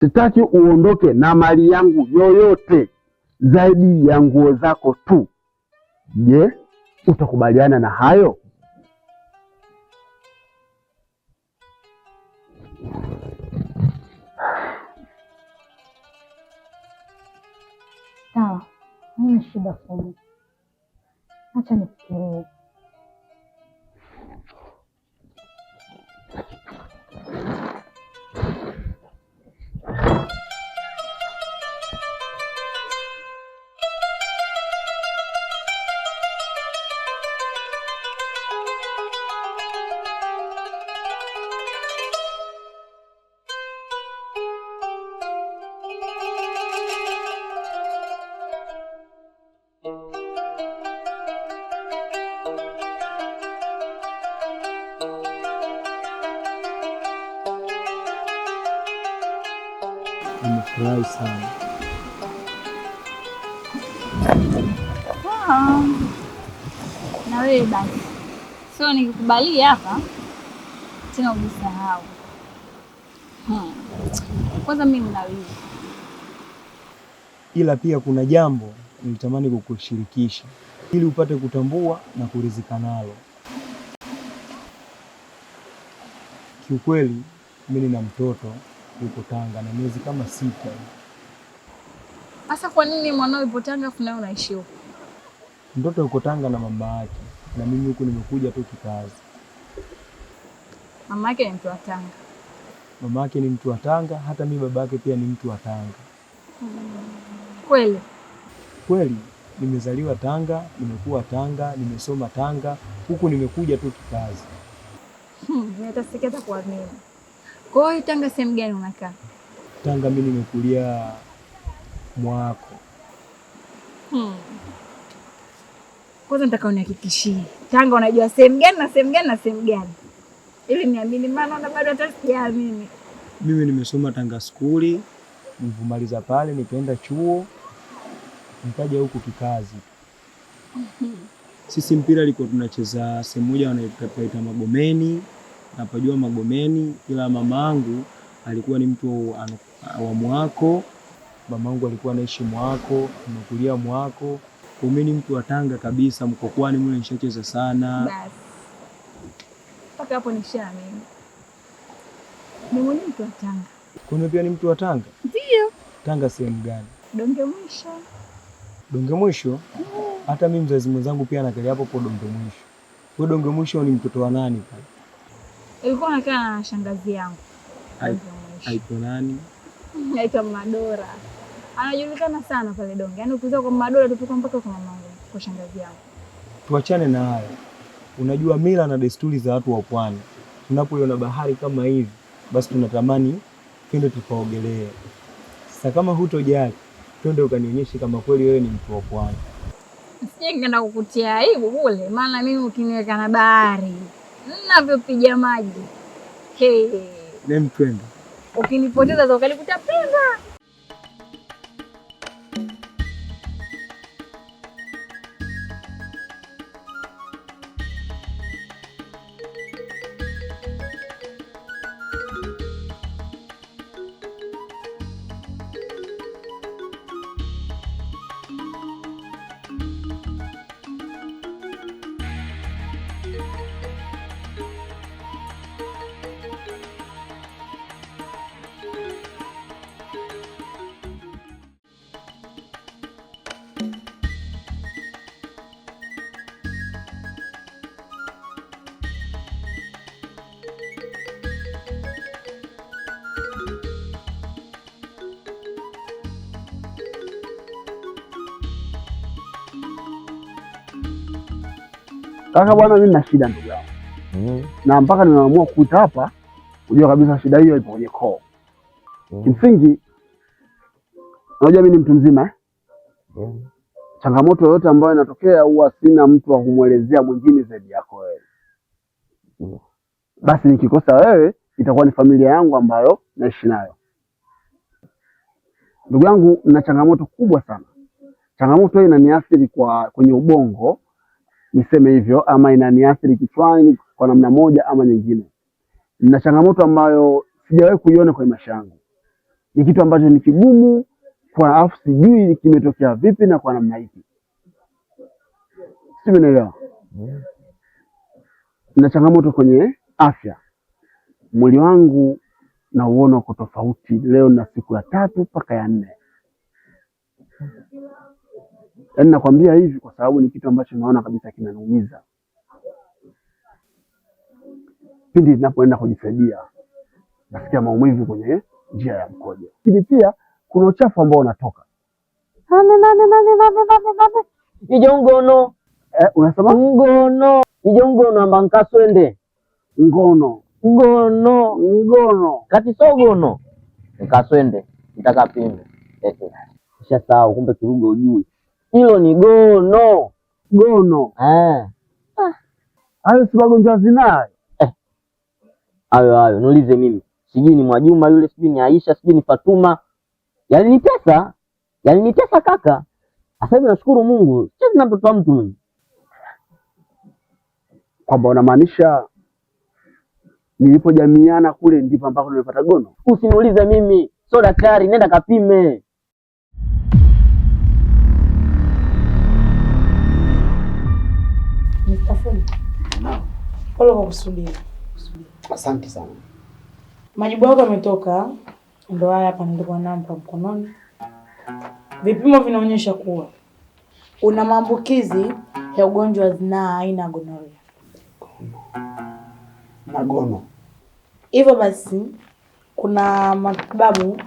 Sitaki uondoke na mali yangu yoyote zaidi ya nguo zako tu. Je, utakubaliana na hayo? Sawa, haina shida Fumo, acha nifikirie. Nimefurahi sana. Ah, na wewe basi, so nikikubalia hapa tena ujisahau. Hmm. Kwanza mimi nina wivu. Ila pia kuna jambo nilitamani kukushirikisha ili upate kutambua na kuridhika nalo. Kiukweli mimi nina mtoto yuko Tanga na miezi kama 6. Sasa kwa nini mwanao yupo Tanga afu nawe unaishi huko? Mtoto yuko Tanga na mama yake, na mimi huku nimekuja tu kikazi. Mama yake ni mtu wa Tanga. Mama yake ni mtu wa Tanga, hata mimi baba yake pia ni mtu wa Tanga. Kweli? Kweli nimezaliwa Tanga, nimekuwa Tanga, nimesoma Tanga, huku nimekuja tu kikazi. Nitasikia hata kuamini. Kwa hiyo Tanga sehemu gani unakaa? Tanga mimi nimekulia Mwako. Kwanza nataka unihakikishie Tanga unajua sehemu gani na sehemu gani na sehemu gani, ili niamini, maana naona bado hata sijaamini. Mimi nimesoma Tanga skuli, nilivyomaliza pale nikaenda chuo, nikaja huku kikazi. Sisi mpira liko tunacheza sehemu moja wanaita Magomeni, napajua Magomeni, ila mamangu alikuwa ni mtu wa Mwako. Mamangu alikuwa anaishi Mwako, nimekulia Mwako. Kwa mimi ni mtu wa Tanga kabisa, Mkokwani mule nishacheza sana. Basi mpaka hapo nishaamini. Mimi mwenyewe mtu wa Tanga. Kwa hiyo pia ni mtu wa Tanga? Ndio. Tanga sehemu gani? Donge Mwisho. Donge Mwisho? Hata mimi mzazi mwenzangu pia anakalia hapo hapo Donge Mwisho. Wewe Donge Mwisho ni mtoto wa nani pale? Ilikuwa nakaa na shangazi yangu. Donge Mwisho. Aitwa nani? Naitwa Madora. Anajulikana sana pale Donge. Yaani ukiuliza kwa Madora tupo mpaka kwa mamangu, kwa shangazi yangu. Tuachane na hayo. Unajua mila na desturi za watu wa pwani. Tunapoiona bahari kama hivi, basi tunatamani twende tukaogelee. Sasa kama hutojali, twende ukanionyeshe kama kweli wewe ni mtu wa pwani. Sije nikaenda kukutia aibu kule, maana mimi ukiniweka na bahari ninavyopiga maji. Hey. Nem, twende. Ukinipoteza za ukalikuta Pemba. Kaka bwana, mimi nina shida ndugu yangu. Na mpaka nimeamua kuita hapa, unajua kabisa shida hiyo ipo kwenye koo. Kimsingi unajua mimi ni mtu mzima eh? Changamoto yoyote ambayo inatokea huwa sina mtu wa kumwelezea mwingine zaidi yako wewe. Basi nikikosa wewe itakuwa ni familia yangu ambayo naishi nayo. Ndugu yangu, nina changamoto kubwa sana. Changamoto hii inaniathiri kwenye ubongo, niseme hivyo, ama inaniathiri kichwani kwa namna moja ama nyingine. Nina changamoto ambayo sijawahi kuiona kwenye maisha yangu. Ni kitu ambacho ni kigumu kwa afu sijui kimetokea vipi na kwa namna ipi. Sijui unaelewa. Na changamoto kwenye afya. Mwili wangu na uona uko tofauti leo na siku ya 3 mpaka ya 4. Yaani nakwambia hivi kwa sababu ni kitu ambacho naona kabisa kinaniumiza. Pindi ninapoenda kujisaidia nasikia maumivu kwenye njia ya mkojo. Lakini pia kuna uchafu ambao unatoka. Mame mame mame mame mame mame. Ijo ngono. Unasema ngono. Ijo ngono amba nkaswende. Ngono. Ngono. Ngono. Kati sogono. Nkaswende. Nitakapime. Ushasahau kumbe kiruga ujui. Hilo ni gono. Gono. Hayo si magonjwa zinaa. Hayo hayo niulize mimi. Sijui ni Mwajuma yule, sijui ni Aisha, sijui ni Fatuma. Yaani ni pesa. Yaani ni pesa kaka. Sasa hivi nashukuru Mungu. Sichezi na mtoto wa mtu mimi. Kwamba unamaanisha nilipojamiana kule ndipo ambako nimepata gono? Usiniulize mimi. Sio daktari, nenda kapime. Mr. Fumo. Pole kwa kusubiri. Asante sana. Majibu yako yametoka, ndio haya hapa nilikuwa namba mkononi. Vipimo vinaonyesha kuwa una maambukizi ya ugonjwa wa zinaa aina ya gonorrhea. Na gono. Hivyo basi kuna matibabu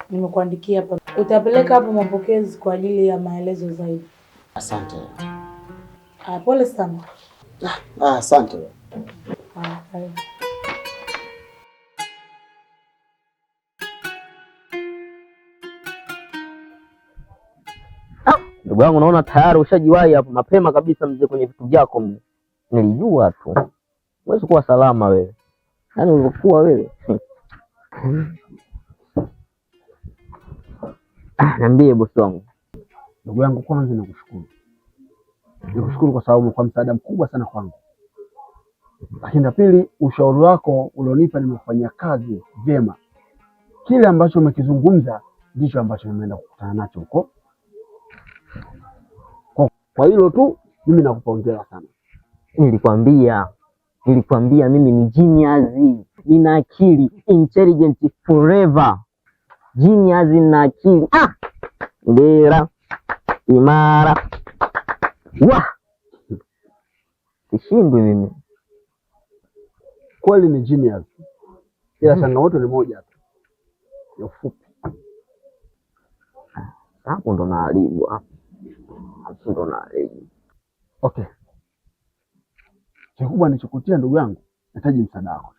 nimekuandikia hapa. Utapeleka hapo mapokezi kwa ajili ya maelezo zaidi. Asante. Pole sana. Asante. Karibu. Ndugu yangu naona tayari ushajiwahi hapo mapema kabisa mzee kwenye vitu vyako mzee. Nilijua tu. Huwezi kuwa salama wewe. Yaani ulivyokuwa wewe. Niambie bosi wangu. Ndugu yangu kwanza nakushukuru. Nikushukuru kwa sababu kwa msaada mkubwa sana kwangu. Lakini la pili, ushauri wako ulionipa nimefanyia kazi vyema. Kile ambacho umekizungumza ndicho ambacho nimeenda kukutana nacho huko. Kwa hilo tu mimi nakupa hongera sana. Nilikwambia mimi ni genius, nina akili, intelligent forever. Genius na akili. Ndera imara. Wah! Sishindwi mimi. Kweli ni genius. Ila changamoto ni moja tu. Ya ufupi. Hapo ndo naharibu hapo. Hapo ndo naharibu. Okay. Kikubwa nilichokutia ndugu yangu, nahitaji msaada wako.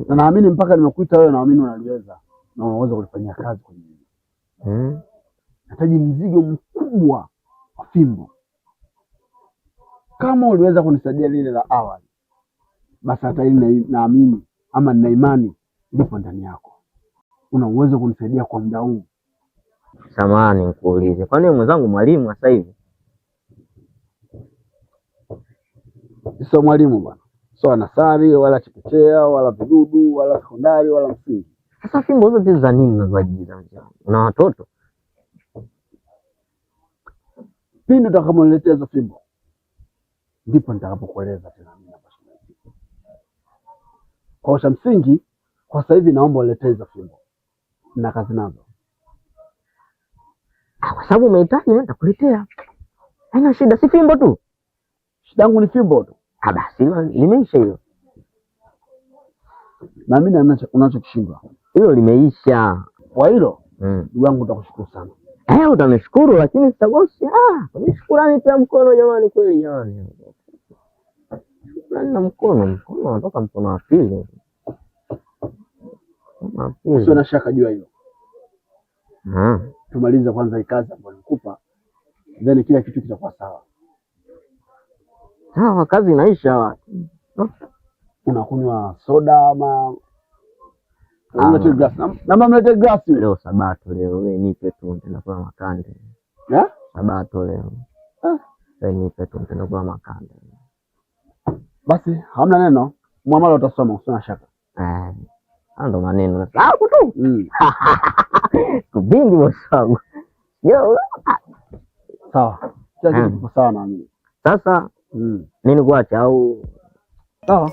Na naamini mpaka nimekuita wewe, naamini unaliweza na unaweza kulifanyia kazi kwenye hili. Nahitaji mzigo mkubwa wa fimbo. Kama uliweza kunisaidia lile la awali, basi hata hili naamini ama nina imani lipo ndani yako. Una uwezo kunisaidia kwa muda huu. Samahani nikuulize, kwani mwenzangu mwalimu sasa hivi? Sio mwalimu bwana. Sio anasari wala chekechea wala vidudu wala sekondari wala msingi. Sasa fimbo zote za nini unazoagiza mzee? Una watoto? Pindi utakaponiletea hizo fimbo ndipo nitakapokueleza tena mimi hapa. Kwa cha msingi kwa sasa hivi naomba uniletee hizo fimbo. Na kazi nazo. Kwa sababu umehitaji nitakuletea. Haina shida, si fimbo tu. Shida yangu ni fimbo tu. Basi limeisha hilo. Na mimi unachokishindwa. Hilo limeisha. Kwa hilo ndugu yangu nitakushukuru sana. Utanishukuru lakini sitagosi. Kwenye shukrani pia mkono jamani, kweli jamani. Shukrani na mkono, mkono unatoka mkono wa pili. Sio na shaka jua hilo. Tumalize kwanza hii kazi ambayo nikupa. Then kila kitu kitakuwa sawa. Sawa, kazi inaisha. Unakunywa soda ama unaleta glass? Na mama mlete glass. Leo Sabato leo, wewe nipe tu nitaenda kula makande. Eh? Sabato leo. Wewe nipe tu nitaenda kula makande. Basi hamna neno, muamala utasoma usina shaka. Ndo maneno. Hapo tu. Kubingi bosi wangu. Yo. Sawa. Kila kitu kiko sawa na mimi. Sasa mimi nikuacha au sawa?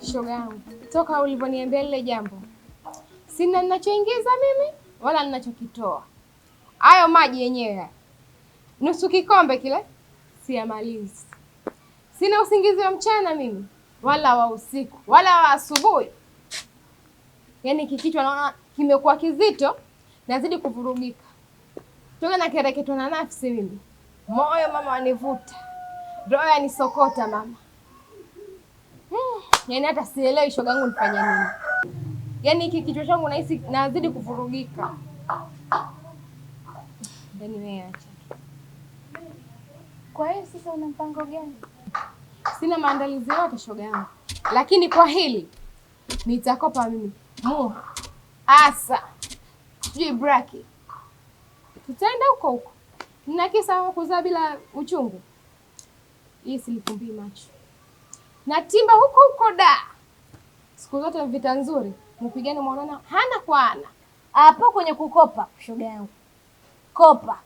Shoga yangu, toka ulivyoniambia lile jambo, sina ninachoingiza mimi wala ninachokitoa. Hayo maji yenyewe nusu kikombe kile siyamalizi. Sina usingizi wa mchana mimi wala wa usiku wala wa asubuhi. Yaani kikichwa naona kimekuwa kizito, nazidi kuvurugika. Toka na kereketwa na nafsi mimi. Moyo mama wanivuta, roho yanisokota mama. Yaani hata sielewi shoga yangu nifanye nini. Yaani hiki kichwa changu nahisi nazidi kuvurugika. Yaani wewe acha. Kwa hiyo sasa una mpango gani? Sina maandalizi yote shoga yangu. Lakini kwa hili nitakopa mimi. Mu asa sijui braki. Tutaenda huko huko. Nina kisa kuzaa bila uchungu. Hii silifumbii macho. Natimba huko huko da. Siku zote vita nzuri, mpigane mwanana hana kwa ana. Hapo kwenye kukopa shoga yangu. Kopa.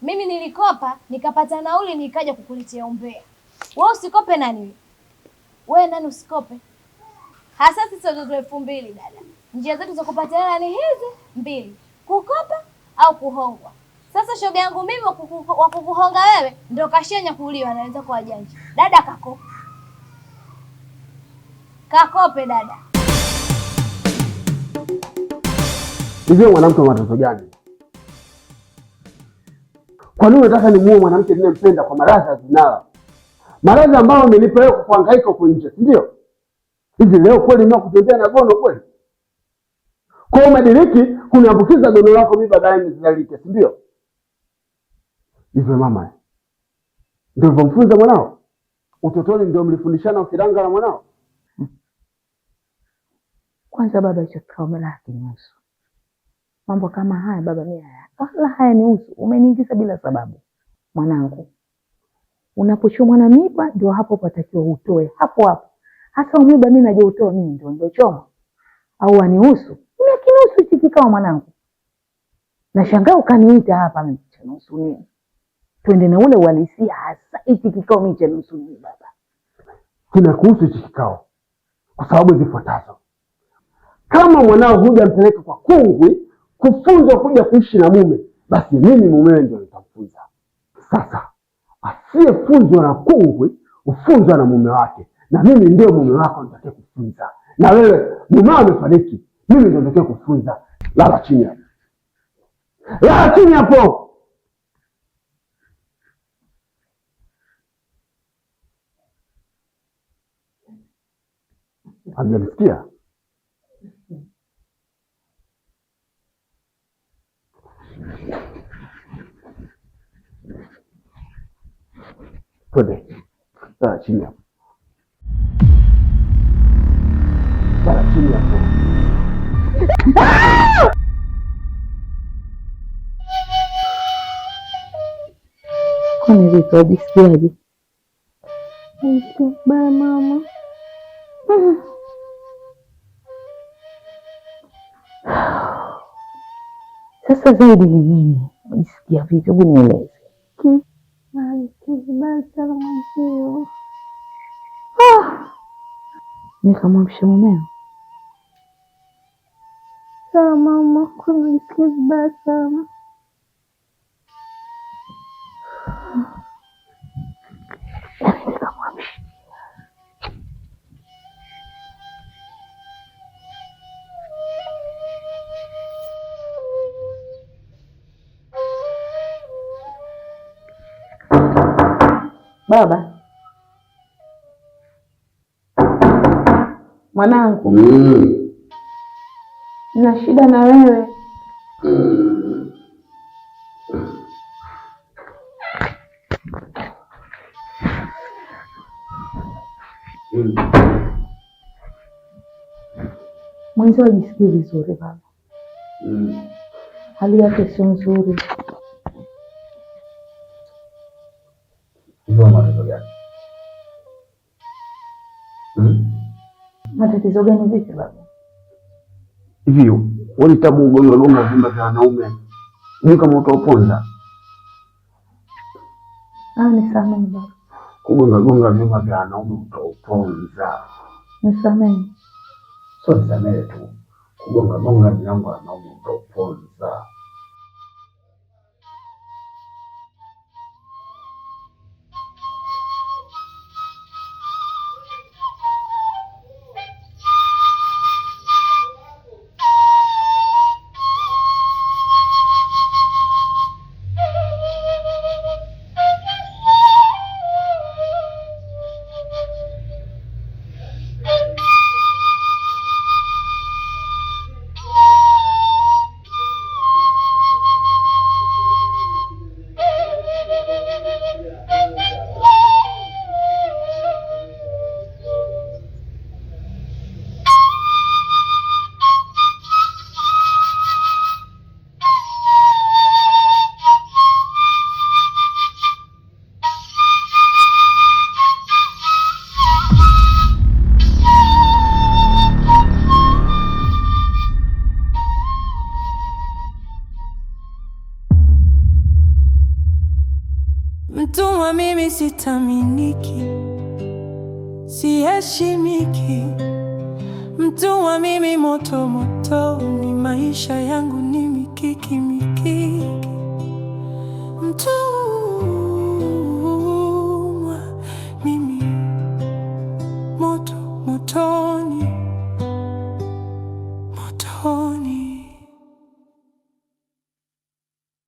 Mimi nilikopa nikapata nauli nikaja kukuletea umbea. Wewe usikope nani? Wewe nani usikope? Hasa sisi watoto 2000 dada. Njia zetu za kupata hela ni hizi mbili. Kukopa au kuhongwa. Sasa shoga yangu mimi wa kukuhonga wewe ndio kashenya kuuliwa na wenzako wajanja. Dada kakopa. Kakope dada. Hivyo mwanamke wa watoto gani? Kwa nini unataka nimuoe mwanamke ninayempenda kwa maradhi ya zinaa? Maradhi ambayo amenipa leo kwa kuhangaika huko nje, si ndio? Hivi leo kweli ndio kutembea na gono kweli? Kwa hiyo umediriki kuniambukiza gono lako mimi baadaye nizalike, si ndio? Hivyo mama, ndio ulivyomfunza mwanao? Utotoni ndio mlifundishana ukidanga na mwanao? Kwanza baba, hicho kikao lake nihusu. Mambo kama haya baba mimi haya wala haya nihusu. Umeniingiza bila sababu. Mwanangu, unapochomwa na miba ndio hapo patakiwa utoe hapo hapo. Hasa mwiba mimi naje utoe mimi ndio ndio choma. Au anihusu? Mimi akinihusu hichi kikao mwanangu. Nashangaa ukaniita hapa mimi cha nusu nini? Twende na ule uhalisia hasa hichi kikao mimi cha nusu nini baba? Kinakuhusu hichi kikao kwa sababu zifuatazo. Kama mwanao hujampeleka kwa kungwi kufunzwa kuja kuishi na mume, basi mimi mumewe ndio nitamfunza. Sasa asiyefunzwa na kungwi hufunzwa na mume wake, na mimi ndio mume wako nitakaye kufunza. Na wewe mume amefariki, mimi ndio nitakaye kufunza. Lala chini hapo, lala chini hapo. Hamjanisikia? Twende. Lala chini hapo. Lala chini hapo. Kwani vipi, wajisikiaje? Najisikia vibaya mama. Sasa zaidi ni nini? Wajisikia vipi? Hebu nieleze. Najisikia vibaya sana mwenzio. Nikamwamsha mumeo? Sawa mama, kwanza najisikia vibaya sana. Nikamwamsha. Baba, mwanangu, nina shida na wewe. Mwenzio hajisikii vizuri baba, hali yake sio nzuri. Hivyo matatizo gani? Tatizo gani vipi baba? Hivi wewe tabu ugonga gonga vyumba vya wanaume, sijui kama utauponza. Ah, nisamehe baba. Kugonga gonga vyumba vya wanaume utauponza. Nisamehe. Sio nisamehe tu, kugonga gonga milango ya wanaume utauponza. Mtumwa mimi sitaminiki, siheshimiki. Mtumwa mimi moto moto, ni maisha yangu ni mikiki mikiki. Mtumwa.